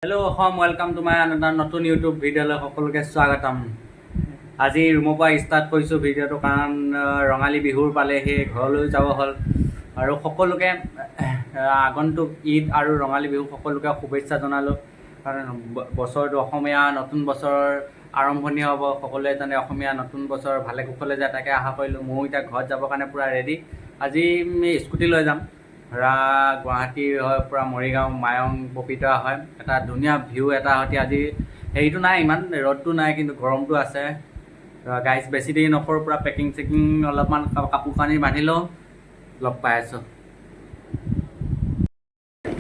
Hello Assam, welcome to my এটা নতুন YouTube ভিডিঅ'লৈ সকলোকে স্বাগতম। আজি ৰুমৰ পৰা ষ্টাৰ্ট কৰিছোঁ ভিডিঅ'টো, কাৰণ ৰঙালী বিহুৰ পালেহি, ঘৰলৈ যাব হ'ল। আৰু সকলোকে আগন্তুক ঈদ আৰু ৰঙালী বিহু সকলোকে শুভেচ্ছা জনালোঁ, কাৰণ বছৰটো অসমীয়া নতুন বছৰৰ আৰম্ভণি হ'ব। সকলোৱে জানে অসমীয়া নতুন বছৰ ভালে কুশলে যায়, তাকে আশা কৰিলোঁ। ময়ো এতিয়া ঘৰত যাবৰ কাৰণে পূৰা ৰেডি। আজি আমি স্কুটি লৈ যাম। ধৰা গুৱাহাটীৰ হয় পূৰা মৰিগাঁও, মায়ং, পবিতৰা হয়, এটা ধুনীয়া ভিউ এটা সৈতে। আজি হেৰিটো নাই, ইমান ৰ'দটো নাই, কিন্তু গৰমটো আছে। গাইজ, বেছি দেৰি নকৰোঁ, পূৰা পেকিং চেকিং অলপমান কাপোৰ কানি বান্ধি লওঁ, লগ পাই আছোঁ।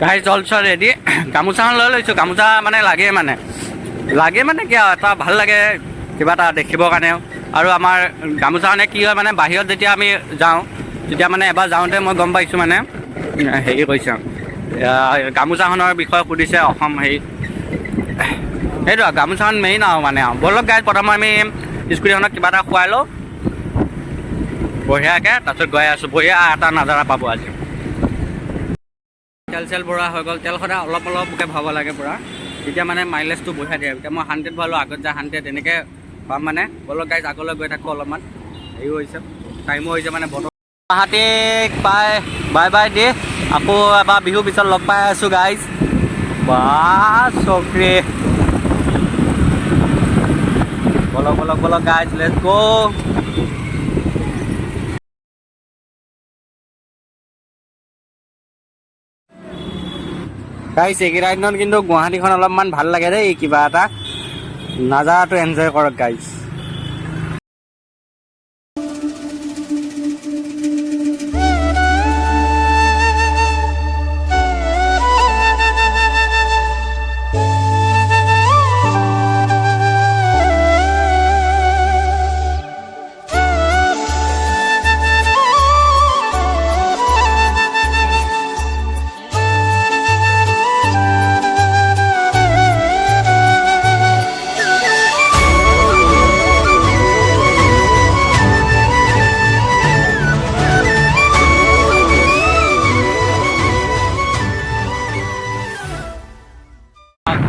Guys, also ready. গামোচাখন লৈ লৈছোঁ। গামোচা মানে লাগে, মানে লাগে মানে কি আৰু এটা ভাল লাগে কিবা এটা দেখিবৰ কাৰণেও। আৰু আমাৰ গামোচাখনে কি হয়, মানে বাহিৰত যেতিয়া আমি যাওঁ, তেতিয়া মানে এবাৰ যাওঁতে মই গম পাইছোঁ, মানে হেৰি কৰিছে, গামোচাখনৰ বিষয়ে সুধিছে অসম হেৰি। সেইটো আৰু গামোচাখন মেইন আৰু মানে আৰু। ব'লক গাইজ, প্ৰথমে আমি স্কুটিখনক কিবা এটা খুৱাই লওঁ বঢ়িয়াকৈ, তাৰপিছত গৈ আছোঁ। বঢ়িয়া এটা নাজাৰা পাব আজি। তেল চেল ভৰোৱা হৈ গ'ল। তেল সদায় অলপ অলপকৈ ভৰাব লাগে পূৰা, তেতিয়া মানে মাইলেজটো বঢ়িয়া দিয়ে। এতিয়া মই 100 ভৰালোঁ, আগত যায় 100 এনেকৈ পাম মানে। ব'লক গাইজ, আগলৈ গৈ থাকোঁ। অলপমান হেৰিও হৈছে, টাইমো হৈছে মানে বতৰ। গুৱাহাটীক বাই বাই বাই দি আকৌ এবাৰ বিহুৰ পিছত লগ পাই আছোঁ গাইজ। বা চক্ৰী, বলক বলক বলক গাইজ, let's গ'। গাইজ, এইকেইটা দিনত কিন্তু গুৱাহাটীখন অলপমান ভাল লাগে দেই কিবা এটা। নাজাৰাটো এনজয় কৰক গাইজ।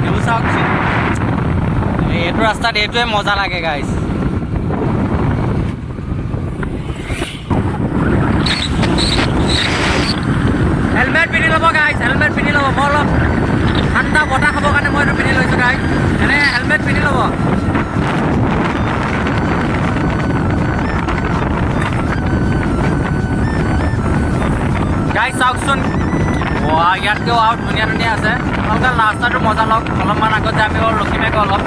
ভিউ চাওকচোন। এইটো ৰাস্তাত এইটোৱে মজা লাগে গাইজ। হেলমেট পিন্ধি ল'ব গাইজ, হেলমেট পিন্ধি ল'ব। মই অলপ ঠাণ্ডা বতাহ খাবৰ কাৰণে মই এইটো পিন্ধি লৈছোঁ গাইজ। এনে হেলমেট পিন্ধি ল'ব। গাইজ, চাওকচোন, ৱা, ইয়াতকৈও আৰু ধুনীয়া ধুনীয়া আছে। আপোনালোকে ৰাস্তাটো মজা লওক। অলপমান আগত যে আমি ৰখিমেগৈ অলপ।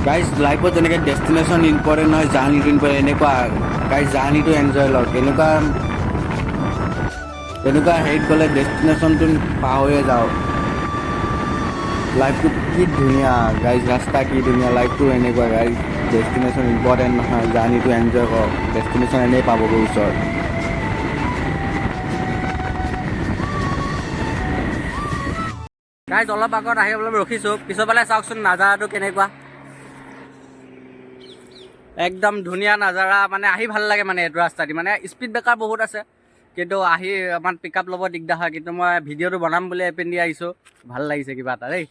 গাইজ, লাইফত যেনেকৈ ডেষ্টিনেশ্যন ইম্পৰ্টেণ্ট নহয়, জাৰ্ণিটো ইম্পৰ্টেণ্ট। এনেকুৱা গাইজ, জাৰ্ণিটো এনজয় লওক। এনেকুৱা তেনেকুৱা হেৰিত গ'লে ডেষ্টিনেশ্যনটো পাহৰিয়ে যাওঁ। লাইফটো কি ধুনীয়া গাইজ, ৰাস্তা কি ধুনীয়া, লাইফটো এনেকুৱা গাইজ। ডেষ্টিনেশ্যন ইম্পৰ্টেণ্ট নহয়, জাৰ্ণিটো এনজয় কৰক। ডেষ্টিনেশ্যন এনেই পাবগৈ ওচৰত। গাইজ, অলপ আগত আহি অলপ ৰখিছোঁ। পিছৰ ফালে চাওকচোন নাজাৰাটো কেনেকুৱা, একদম ধুনীয়া নাজাৰা। মানে আহি ভাল লাগে মানে এইটো ৰাস্তা দি। মানে স্পীড ব্ৰেকাৰ বহুত আছে, কিন্তু আহি অকণমান পিক আপ ল'ব দিগদাৰ হয়। কিন্তু মই ভিডিঅ'টো বনাম বুলি এইপিনে আহিছোঁ। ভাল লাগিছে কিবা এটা দেই।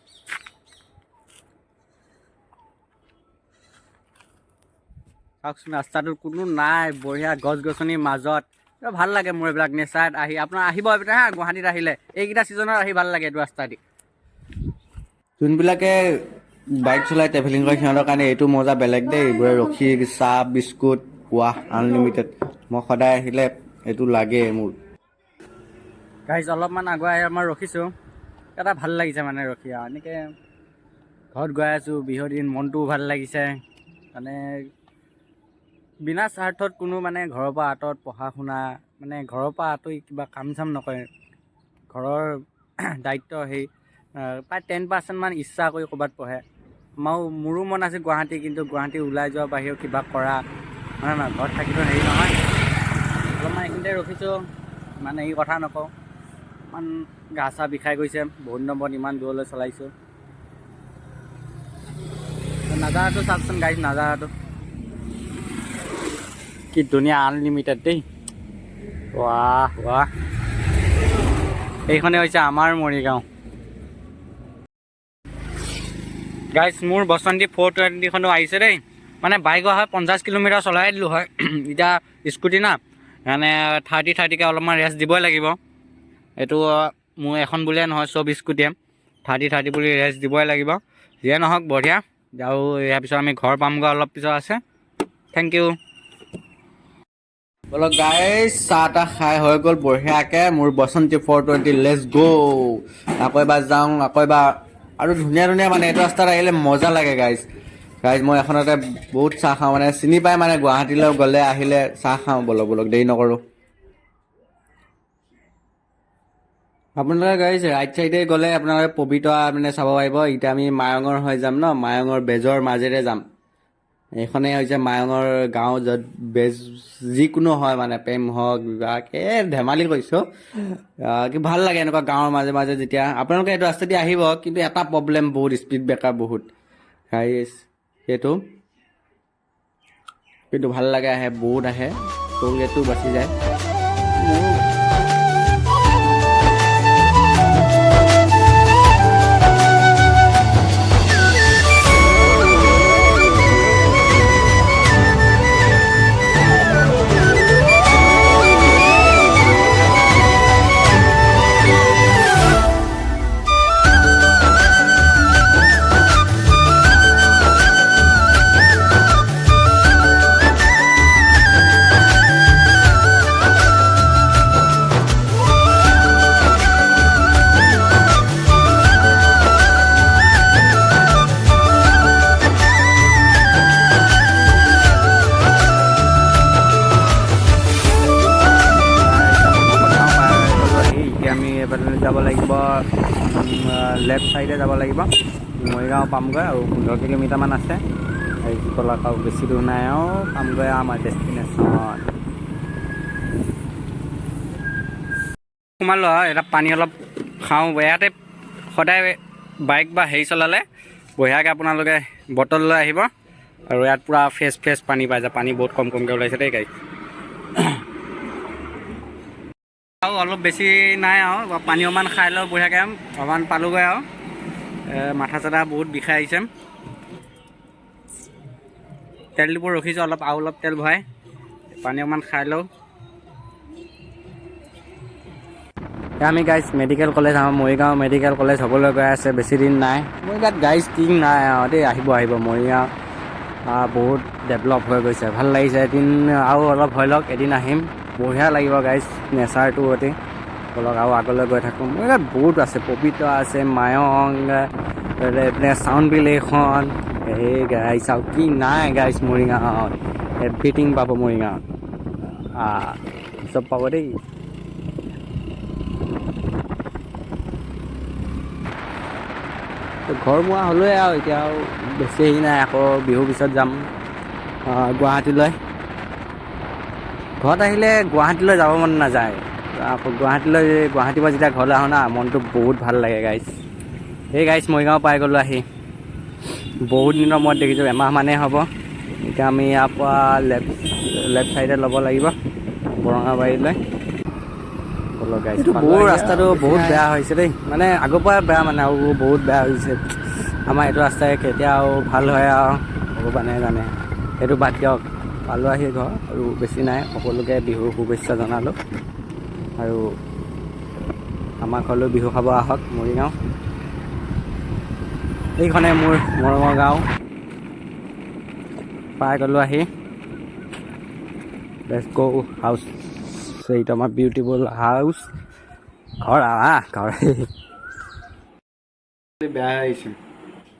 চাওকচোন, ৰাস্তাটোত কোনো নাই, বঢ়িয়া গছ গছনিৰ মাজত। ভাল লাগে মোৰ এইবিলাক নেচাৰত আহি। আপোনাৰ আহিব এইপিনে হা, গুৱাহাটীত আহিলে এইকেইটা ছিজনত আহি ভাল লাগে এইটো ৰাস্তা দি। যোনবিলাকে বাইক চলাই ট্ৰেভেলিং কৰে, সিহঁতৰ কাৰণে এইটো মজা বেলেগ দেই। এইবোৰে ৰখি চাহ বিস্কুট পোৱা আনলিমিটেড। মই সদায় আহিলে এইটো লাগে মোৰ। গাইজ, অলপমান আগুৱাই আমাৰ ৰখিছোঁ। এটা ভাল লাগিছে মানে ৰখি আৰু এনেকৈ ঘৰত গৈ আছোঁ বিহুৰ দিন, মনটোও ভাল লাগিছে। মানে বিনা স্বাৰ্থত কোনো মানে ঘৰৰ পৰা আঁতৰত পঢ়া শুনা, মানে ঘৰৰ পৰা আঁতৰি কিবা কাম চাম নকৰে, ঘৰৰ দায়িত্ব সেই প্ৰায় 10%মান ইচ্ছা কৰি ক'ৰবাত পঢ়ে। আমাৰো মোৰো মন আছে গুৱাহাটী, কিন্তু গুৱাহাটী ওলাই যোৱাৰ বাহিৰেও কিবা কৰা হয় নহয়, ঘৰত থাকিতো হেৰি নহয়। অলপমান এইখিনিতে ৰখিছোঁ, মানে এই কথা নকওঁ, ইমান গা চা বিষাই গৈছে, বহুত দিনৰ মূৰত ইমান দূৰলৈ চলাইছোঁ। নাজাৰাটো চাওকচোন গাড়ীত, নাজাৰাটো কি ধুনীয়া, আনলিমিটেড দেই। ৱাহ ৱাহ, এইখনে হৈছে আমাৰ মৰিগাঁও। গাইজ, মোৰ বসন্তী 420খনো আহিছে দেই। মানে বাইক অহা 50 কিলোমিটাৰ চলাই দিলোঁ হয়। এতিয়া স্কুটি না, মানে 30 30কৈ অলপমান ৰেষ্ট দিবই লাগিব। এইটো মোৰ এখন বুলিয়ে নহয়, চব স্কুটিয়ে 30 30 বুলি ৰেষ্ট দিবই লাগিব। যিয়ে নহওক, বঢ়িয়া। আৰু ইয়াৰ পিছত আমি ঘৰ পামগৈ, অলপ পিছত আছে। Thank U. বলক গাইজ, চাহ তাহ খাই হৈ গ'ল বঢ়িয়াকে। মোৰ বসন্তী 420, let's গ'। আকৌ এবাৰ যাওঁ, আকৌ এবাৰ। আৰু ধুনীয়া ধুনীয়া, মানে এইটো ৰাস্তাত আহিলে মজা লাগে গাইজ। গাইজ, মই এখনতে বহুত চাহ খাওঁ, মানে চিনি পাই, মানে গুৱাহাটীলৈ গ'লে আহিলে চাহ খাওঁ। বলক বলক, দেৰি নকৰোঁ। আপোনালোকে গাইজ, ৰাইট চাইডে গ'লে আপোনালোকে পবিতৰা মানে চাব পাৰিব। এতিয়া আমি মায়ঙৰ হৈ যাম ন, মায়ঙৰ বেজৰ মাজেৰে যাম। এইখনেই হৈছে মায়ঙৰ গাঁও, য'ত বেজ যিকোনো হয়, মানে প্ৰেম হওক, বিবাহ, এই ধেমালি কৰিছোঁ। কি ভাল লাগে এনেকুৱা গাঁৱৰ মাজে মাজে যেতিয়া আপোনালোকে এইটো ৰাস্তাদি আহিব। কিন্তু এটা প্ৰব্লেম, বহুত স্পীড ব্ৰেকাৰ, বহুত গাইজ সেইটো। কিন্তু ভাল লাগে, আহে, বহুত আহে, টোল গেটটো বাচি যায় মোৰ। এতিয়া আমি এবাৰ যাব লাগিব, লেফ্ট চাইডে যাব লাগিব, মৰিগাঁও পামগৈ। আৰু 15 কিলোমিটাৰমান আছে। এই বলক, আৰু বেছি দূৰ নাই আৰু, পামগৈ আমাৰ ডেষ্টিনেশ্যন। সোমালোঁ আৰু এটা পানী অলপ খাওঁ। ইয়াতে সদায় বাইক বা হেৰি চলালে বঢ়িয়াকৈ আপোনালোকে বটল লৈ আহিব আৰু ইয়াত পূৰা ফ্ৰেছ ফ্ৰেছ পানী পাই যায়। পানী বহুত কম কমকৈ ওলাইছে দেই গাড়ী। আৰু অলপ বেছি নাই আৰু, পানী অকণমান খাই লওঁ বঢ়িয়াকৈ। অকণমান পালোগৈ আৰু মাথা চাথা বহুত বিষাই আহিছে। তেল ডিপু ৰখিছোঁ অলপ, আৰু অলপ তেল ভৰাই পানী অকণমান খাই লওঁ। এতিয়া আমি গাইজ, মেডিকেল কলেজ, আমাৰ মৰিগাঁও মেডিকেল কলেজ হ'বলৈ গৈ আছে, বেছি দিন নাই। মৰিগাঁৱত গাইজ কিং নাই আৰু দেই, আহিব আহিব। মৰিগাঁও বহুত ডেভেলপ হৈ গৈছে, ভাল লাগিছে। এদিন আৰু অলপ হৈ লওক, এদিন আহিম, বঢ়িয়া লাগিব গাইজ নেচাৰটো সৈতে। বলক, আৰু আগলৈ গৈ থাকোঁ। মৰিগাঁৱত বহুত আছে, পবিতৰা আছে, মায়ং, এইপিনে চাউণ্ড বিল এইখন। এই গাইজ, আৰু কি নাই গাইজ মৰিগাঁৱত? এভৰিথিং পাব মৰিগাঁৱত, চব পাব দেই। ঘৰমুৱা হ'লোৱে আৰু এতিয়া আৰু বেছি হেৰি নাই। আকৌ বিহুৰ পিছত যাম গুৱাহাটীলৈ। ঘৰত আহিলে গুৱাহাটীলৈ যাব মন নাযায়। আকৌ গুৱাহাটীলৈ, গুৱাহাটীৰ পৰা যেতিয়া ঘৰলৈ আহোঁ না, মনটো বহুত ভাল লাগে গাইজ। এই গাইজ, মৰিগাঁও পাই গ'লোঁ আহি। বহুত দিনৰ মূৰত দেখিছোঁ, এমাহ মানেই হ'ব। এতিয়া আমি ইয়াৰ পৰা লেফ্ট চাইডে ল'ব লাগিব বৰঙাবাৰীলৈ। ব'লক গাইজ। বহুত ৰাস্তাটো বহুত বেয়া হৈছে দেই, মানে আগৰ পৰাই বেয়া, মানে আৰু বহুত বেয়া হৈছে। আমাৰ এইটো ৰাস্তাই কেতিয়া আৰু ভাল হয় আৰু ভগৱানে জানে। সেইটো বাদ দিয়ক, পালোঁ আহি ঘৰ, আৰু বেছি নাই। সকলোকে বিহুৰ শুভেচ্ছা জনালোঁ আৰু আমাৰ ঘৰলৈ বিহু খাব আহক মৰিগাঁও। এইখনে মোৰ মৰমৰ গাঁও। পাই গ'লোঁ আহি। Let's go house. এইটো আমাৰ বিউটিফুল হাউচ, ঘৰ, আহ ঘৰ। বেয়া হৈ আহিছে।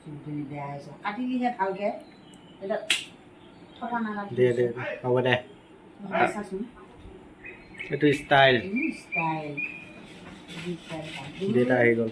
চুলিখিনি বেয়া হৈছে, কাটিলিহে ভালকে। এতিয়া থকা নালাগে। দে দে, হ'ব দে। চাচোন। এইটো ষ্টাইল। ষ্টাইল। দেউতা আহি গ'ল।